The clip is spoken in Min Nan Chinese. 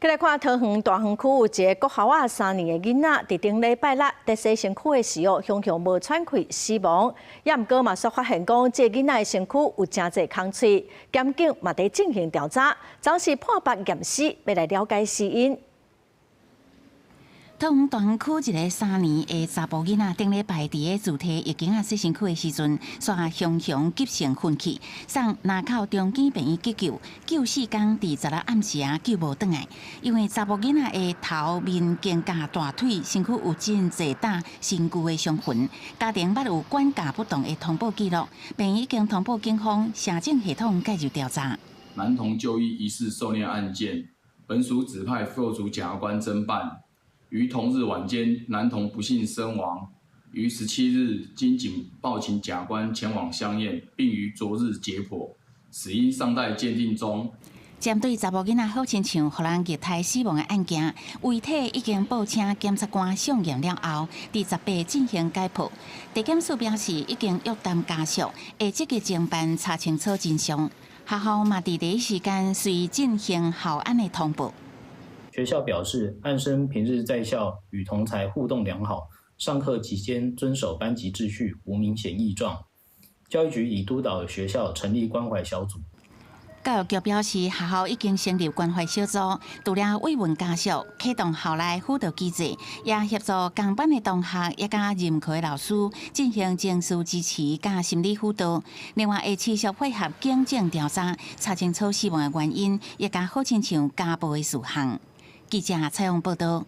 來看桃園大園區有一個國校仔3年的囡仔，佇頂禮拜六佇洗身軀的時候，雄雄無喘氣死亡。也毋過嘛，煞發現講，這個囡仔的身軀有誠濟空喙，檢警嘛佇進行調查，暫時破腹驗屍，欲來了解死因。桃園大園區一个3年的查埔囡仔，頂禮拜佇咧自提浴巾仔洗身軀的時陣，煞雄雄急性昏去，送林口長庚病院急救，救4工，佇十六暗時仔救無轉來。因為查埔囡仔的頭面、肩胛、大腿身軀有真濟搭身軀的傷痕，家庭捌有管教不當的通報記錄，病院已經通報警方，社政系統介入調查。男童就醫疑似受虐案件，本署指派副組檢察官偵辦。於同日晚間，男童不幸身亡。於17日，經警報請檢察官前往相驗，並於昨日解剖，死因尚待鑑定中。針對查某囡仔好親像予人虐待死亡的案件，遺體已經報請檢察官送驗了後，佇18進行解剖。地檢署表示，已經約談家屬，會積極偵辦查清楚真相。學校嘛，佇第一時間隨進行校安的通報。學校表示，案生平日在校與同儕互動良好，上課期間遵守班級秩序，無明顯異狀。教育局已督導學校成立關懷小組。教育局表示，學校已經成立關懷小組，除了慰問家屬、啟動校內輔導機制，也協助共班的同學以及任課的老師進行情緒支持佮心理輔導。另外，會持續配合警政調查，查清楚死亡的原因，以及好親像家暴的事項。記者採訪報道。